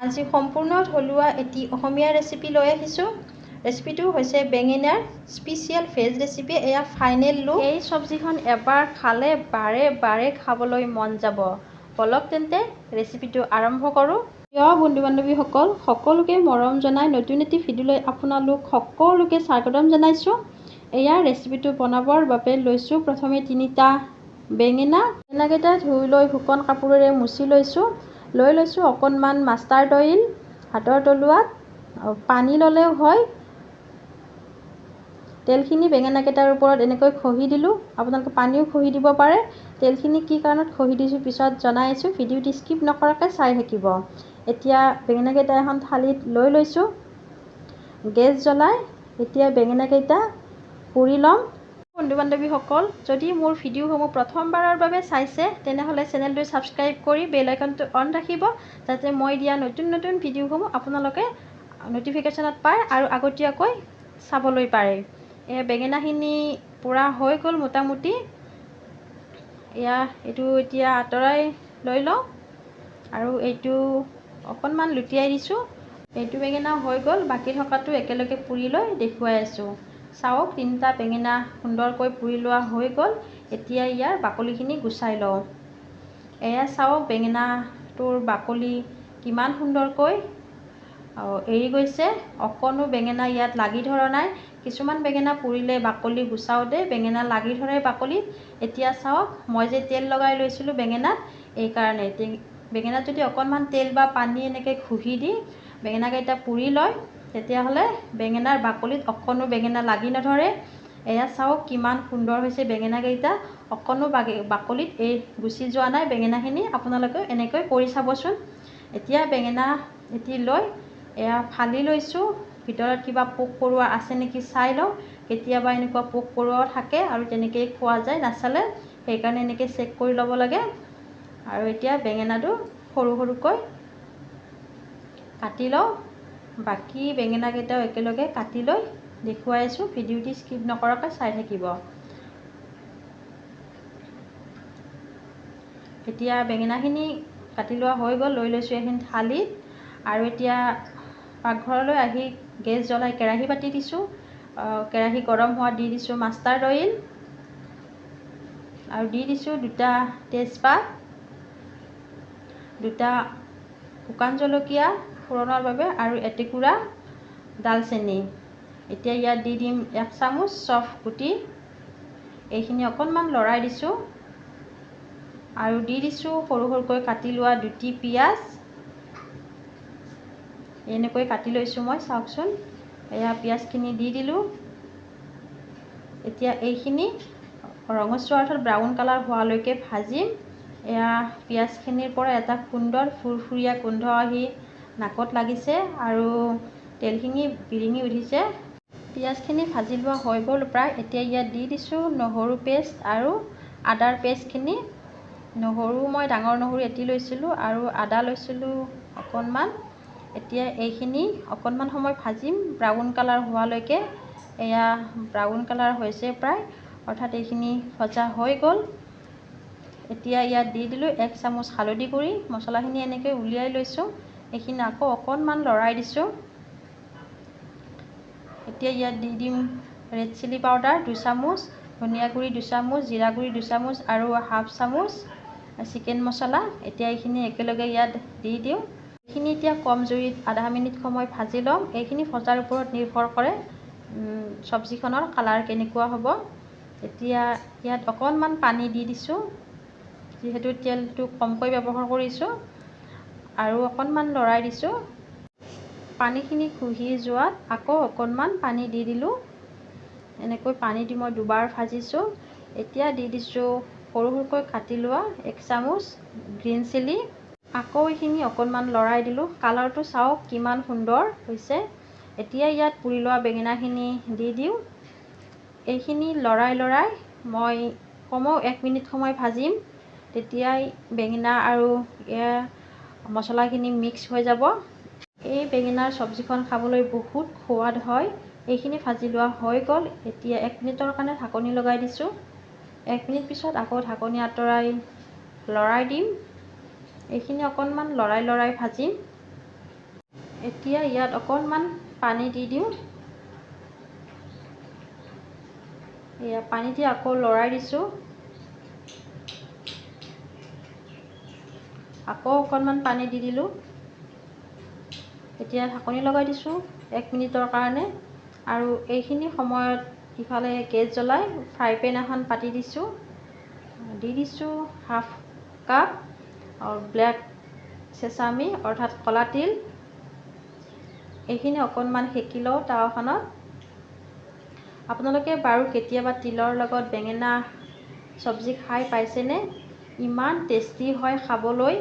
আজি সম্পূৰ্ণ থলুৱা এটি অসমীয়া ৰেচিপি লৈ আহিছোঁ। ৰেচিপিটো হৈছে বেঙেনাৰ স্পেচিয়েল ভেজ ৰেচিপি। এয়া ফাইনেল লুক। এই চব্জিখন এবাৰ খালে বাৰে বাৰে খাবলৈ মন যাব। বলক তেন্তে ৰেচিপিটো আৰম্ভ কৰোঁ। প্ৰিয় বন্ধু বান্ধৱীসকল, সকলোকে মৰম জনাই নতুন এটি ভিডিঅ'লৈ আপোনালোক সকলোকে স্বাগতম জনাইছোঁ। এয়া ৰেচিপিটো বনাবৰ বাবে লৈছোঁ প্ৰথমে তিনিটা বেঙেনা। বেঙেনাকেইটা ধুই লৈ শুকান কাপোৰেৰে মুচি লৈছোঁ। লৈ লৈছোঁ অকণমান মাষ্টাৰ্ড অইল হাতৰ তলুৱাত, পানী ল'লেও হয়। তেলখিনি বেঙেনাকেইটাৰ ওপৰত এনেকৈ ঘঁহি দিলোঁ। আপোনালোকে পানীও ঘঁহি দিব পাৰে। তেলখিনি কি কাৰণত ঘঁহি দিছোঁ পিছত জনাই আছোঁ, ভিডিঅ'টি স্কিপ নকৰাকৈ চাই থাকিব। এতিয়া বেঙেনাকেইটা এখন থালিত লৈ লৈছোঁ। গেছ জ্বলাই এতিয়া বেঙেনাকেইটা পুৰি ল'ম। বন্ধু বান্ধৱীসকল, যদি মোৰ ভিডিঅ'সমূহ প্ৰথমবাৰৰ বাবে চাইছে, তেনেহ'লে চেনেলটো ছাবস্ক্ৰাইব কৰি বেল আইকনটো অন ৰাখিব, যাতে মই দিয়া নতুন নতুন ভিডিঅ'সমূহ আপোনালোকে ন'টিফিকেশ্যনত পায় আৰু আগতীয়াকৈ চাবলৈ পাৰে। এয়া বেঙেনাখিনি পোৰা হৈ গ'ল মোটামুটি। এয়া এইটো এতিয়া আঁতৰাই লৈ লওঁ আৰু এইটো অকণমান লুটিয়াই দিছোঁ। এইটো বেঙেনা হৈ গ'ল, বাকী থকাটো একেলগে পুৰি লৈ দেখুৱাই আছোঁ। চাওক, তিনিটা বেঙেনা সুন্দৰকৈ পুৰি লোৱা হৈ গ'ল। এতিয়া ইয়াৰ বাকলিখিনি গুচাই লওঁ। এয়া চাওক, বেঙেনাটোৰ বাকলি কিমান সুন্দৰকৈ এৰি গৈছে। অকণো বেঙেনা ইয়াত লাগি ধৰা নাই। কিছুমান বেঙেনা পুৰিলে বাকলি গুচাওঁতে বেঙেনা লাগি ধৰে বাকলিত। এতিয়া চাওক, মই যে তেল লগাই লৈছিলোঁ বেঙেনাত, এইকাৰণে বেঙেনাত যদি অকণমান তেল বা পানী এনেকৈ ঘঁহি দি বেঙেনাকেইটা পুৰি লয়, তেতিয়াহ'লে বেঙেনাৰ বাকলিত অকণো বেঙেনা লাগি নধৰে। এয়া চাওক, কিমান সুন্দৰ হৈছে বেঙেনাকেইটা। অকণো বাকলিত এই গুচি যোৱা নাই বেঙেনাখিনি। আপোনালোকেও এনেকৈ কৰি চাবচোন। এতিয়া বেঙেনা এটি লৈ এয়া ফালি লৈছোঁ। ভিতৰত কিবা পোক পৰুৱা আছে নেকি চাই লওঁ। কেতিয়াবা এনেকুৱা পোক পৰুৱাও থাকে আৰু তেনেকৈয়ে খোৱা যায় নাচালে, সেইকাৰণে এনেকৈ চেক কৰি ল'ব লাগে। আৰু এতিয়া বেঙেনাটো সৰু সৰুকৈ কাটি লওঁ। বাকী বেঙেনাকেইটাও একেলগে কাটি লৈ দেখুৱাই আছোঁ, ভিডিঅ'টি স্কিপ নকৰাকৈ চাই থাকিব। এতিয়া বেঙেনাখিনি কাটি লোৱা হৈ গ'ল। লৈ লৈছোঁ এখন থালিত। আৰু এতিয়া পাকঘৰলৈ আহি গেছ জ্বলাই কেৰাহী পাতি দিছোঁ। কেৰাহী গৰম হোৱাত দি দিছোঁ মাষ্টাৰ্ড অইল আৰু দি দিছোঁ দুটা তেজপাত, দুটা শুকান জলকীয়া ফোৰণৰ বাবে আৰু এটুকুৰা ডালচেনি। এতিয়া ইয়াত দি দিম 1 চামুচ চফ গুটি। এইখিনি অকণমান লৰাই দিছোঁ আৰু দি দিছোঁ সৰু সৰুকৈ কাটি লোৱা দুটি পিঁয়াজ। এনেকৈ কাটি লৈছোঁ মই, চাওকচোন। এয়া পিঁয়াজখিনি দি দিলোঁ। এতিয়া এইখিনি ৰঙচুৱা অৰ্থাৎ ব্ৰাউন কালাৰ হোৱালৈকে ভাজিম। এয়া পিঁয়াজখিনিৰ পৰা এটা সুন্দৰ ফুৰফুৰীয়া গোন্ধ আহি নাকত লাগিছে আৰু তেলখিনি বিৰিঙি উঠিছে। পিঁয়াজখিনি ভাজি লোৱা হৈ গ'ল প্ৰায়। এতিয়া ইয়াত দি দিছোঁ নহৰু পেষ্ট আৰু আদাৰ পেষ্টখিনি। নহৰু মই ডাঙৰ নহৰু এটি লৈছিলোঁ আৰু আদা লৈছিলোঁ অকণমান। এতিয়া এইখিনি অকণমান সময় ভাজিম ব্ৰাউন কালাৰ হোৱালৈকে। এয়া ব্ৰাউন কালাৰ হৈছে প্ৰায়, অৰ্থাৎ এইখিনি ভজা হৈ গ'ল। এতিয়া ইয়াত দি দিলোঁ 1 চামুচ হালধি গুড়ি। মছলাখিনি এনেকৈ উলিয়াই লৈছোঁ। এইখিনি আকৌ অকণমান লৰাই দিছোঁ। এতিয়া ইয়াত দি দিম ৰেড চিলি পাউডাৰ 2 চামুচ, ধনিয়া গুড়ি 2 চামুচ, জিৰা গুড়ি 2 চামুচ আৰু হাফ চামুচ চিকেন মছলা। এতিয়া এইখিনি একেলগে ইয়াত দি দিওঁ। এইখিনি এতিয়া কম জুইত আধা মিনিট সময় ভাজি ল'ম। এইখিনি ভজাৰ ওপৰত নিৰ্ভৰ কৰে চব্জিখনৰ কালাৰ কেনেকুৱা হ'ব। এতিয়া ইয়াত অকণমান পানী দি দিছোঁ, যিহেতু তেলটো কমকৈ ব্যৱহাৰ কৰিছোঁ, আৰু অকণমান লৰাই দিছোঁ। পানীখিনি শুহি যোৱাত আকৌ অকণমান পানী দি দিলোঁ। এনেকৈ পানী দি মই দুবাৰ ভাজিছোঁ। এতিয়া দি দিছোঁ সৰু সৰুকৈ কাটি লোৱা 1 চামুচ গ্ৰীণ চিলি। আকৌ এইখিনি অকণমান লৰাই দিলোঁ। কালাৰটো চাওক কিমান সুন্দৰ হৈছে। এতিয়া ইয়াত পুৰি লোৱা বেঙেনাখিনি দি দিওঁ। এইখিনি লৰাই লৰাই মই কমেও 1 মিনিট সময় ভাজিম। তেতিয়াই বেঙেনা আৰু ইয়াৰ মছলাখিনি মিক্স হৈ যাব। এই বেঙেনাৰ চব্জিখন খাবলৈ বহুত সোৱাদ হয়। এইখিনি ভাজি লোৱা হৈ গ'ল। এতিয়া 1 মিনিটৰ কাৰণে ঢাকনি লগাই দিছোঁ। 1 মিনিট পিছত আকৌ ঢাকনি আঁতৰাই লৰাই দিম। এইখিনি অকণমান লৰাই লৰাই ভাজিম। এতিয়া ইয়াত অকণমান পানী দি দিওঁ। এয়া পানী দি আকৌ লৰাই দিছোঁ। আকৌ অকণমান পানী দি দিলোঁ। এতিয়া ঢাকনি লগাই দিছোঁ 1 মিনিটৰ কাৰণে। আৰু এইখিনি সময়ত ইফালে গেছ জ্বলাই ফ্ৰাই পেন এখন পাতি দিছোঁ। দি দিছোঁ হাফ কাপ ব্লেক চেচামি অৰ্থাৎ ক'লা তিল। এইখিনি অকণমান সেকি লওঁ তাৱাখনত। আপোনালোকে বাৰু কেতিয়াবা তিলৰ লগত বেঙেনা চব্জি খাই পাইছেনে? ইমান টেষ্টি হয় খাবলৈ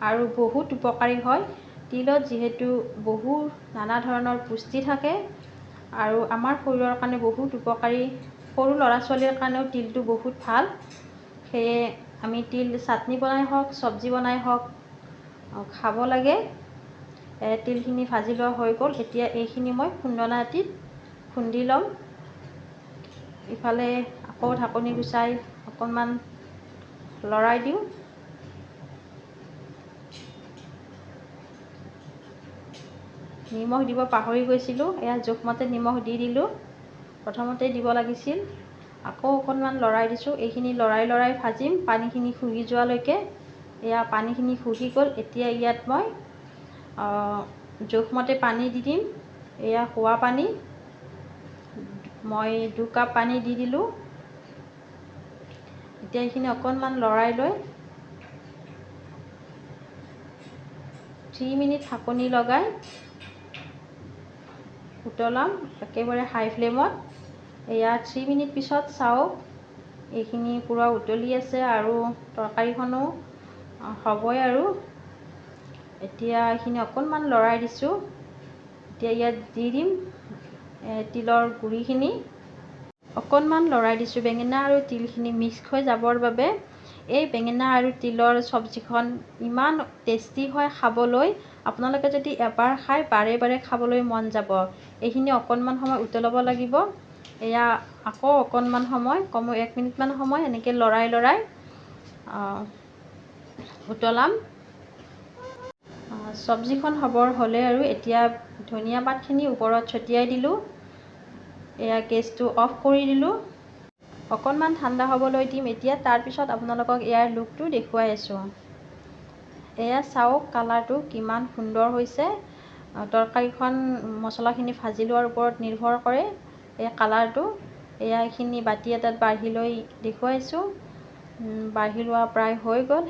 আৰু বহুত উপকাৰী হয়। তিলত যিহেতু বহু নানা ধৰণৰ পুষ্টি থাকে আৰু আমাৰ শৰীৰৰ কাৰণে বহুত উপকাৰী। সৰু ল'ৰা ছোৱালীৰ কাৰণেও তিলটো বহুত ভাল। সেয়ে আমি তিল চাটনি বনাই হওক, চব্জি বনাই হওক খাব লাগে। তিলখিনি ভাজি লোৱা হৈ গ'ল। এতিয়া এইখিনি মই খুন্দনা এটিত খুন্দি ল'ম। ইফালে আকৌ ঢাকনি গুচাই অকণমান লৰাই দিওঁ। নিমখ দিব পাহৰি গৈছিলোঁ, এয়া জোখমতে নিমখ দি দিলোঁ, প্ৰথমতে দিব লাগিছিল। আকৌ অকণমান লৰাই দিছোঁ। এইখিনি লৰাই লৰাই ভাজিম পানীখিনি শুহি যোৱালৈকে। এয়া পানীখিনি শুহি গ'ল। এতিয়া ইয়াত মই জোখমতে পানী দি দিম। এয়া খোৱা পানী মই 2 কাপ পানী দি দিলোঁ। এতিয়া এইখিনি অকণমান লৰাই লৈ 3 মিনিট ঢাকনি লগাই উতলাম একেবাৰে হাই ফ্লেমত। এয়া 3 মিনিট পিছত চাওক এইখিনি পূৰা উতলি আছে আৰু তৰকাৰীখনো হ'বই আৰু। এতিয়া এইখিনি অকণমান লৰাই দিছোঁ। এতিয়া ইয়াত দি দিম তিলৰ গুড়িখিনি। অকণমান লৰাই দিছোঁ বেঙেনা আৰু তিলখিনি মিক্স হৈ যাবৰ বাবে। এই বেঙেনা আৰু তিলৰ চব্জিখন ইমান টেষ্টি হয় খাবলৈ, আপোনালোকে যদি এবাৰ খায় বাৰে বাৰে খাবলৈ মন যাব। এইখিনি অকণমান সময় উতলাব লাগিব। এয়া আকৌ অকণমান সময়, কমেও 1 মিনিটমান সময় এনেকৈ লৰাই লৰাই উতলাম। চব্জিখন হ'বৰ হ'লে আৰু এতিয়া ধনিয়া পাতখিনি ওপৰত ছটিয়াই দিলোঁ। এয়া গেছটো অফ কৰি দিলোঁ। অকণমান ঠাণ্ডা হ'বলৈ দিম এতিয়া, তাৰপিছত আপোনালোকক ইয়াৰ লুকটো দেখুৱাই আছোঁ। এয়া চাওক কালাৰটো কিমান সুন্দৰ হৈছে। তৰকাৰীখন মছলাখিনি ভাজি লোৱাৰ ওপৰত নিৰ্ভৰ কৰে এই কালাৰটো। এয়া এইখিনি বাতি এটাত বাঢ়ি লৈ দেখুৱাইছোঁ। বাঢ়ি লোৱা প্ৰায় হৈ গ'ল।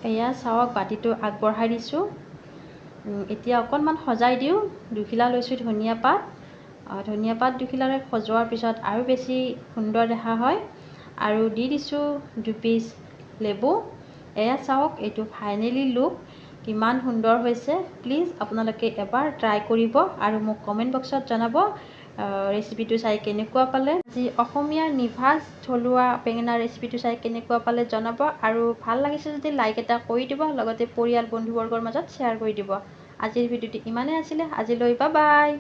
এয়া চাওক বাতিটো আগবঢ়াই দিছোঁ। এতিয়া অকণমান সজাই দিওঁ। দুখিলা লৈছোঁ ধনিয়া পাত। ধনিয়া পাত দুখিলাৰে সজোৱাৰ পিছত আৰু বেছি সুন্দৰ দেখা হয়। আৰু দি দিছোঁ 2 পিচ লেবু। এয়া চাওক এইটো ফাইনেলি লুক কিমান সুন্দৰ হৈছে। প্লিজ আপোনালোকে এবাৰ ট্ৰাই কৰিব আৰু মোক কমেণ্ট বক্সত জনাব ৰেচিপিটো চাই কেনেকুৱা পালে। আজি অসমীয়া নিভাঁজ থলুৱা বেঙেনা ৰেচিপিটো চাই কেনেকুৱা পালে জনাব আৰু ভাল লাগিছে যদি লাইক এটা কৰি দিব, লগতে পৰিয়াল বন্ধুবৰ্গৰ মাজত শ্বেয়াৰ কৰি দিব। আজিৰ ভিডিঅ'টো ইমানেই আছিলে, আজিলৈ বাই বাই।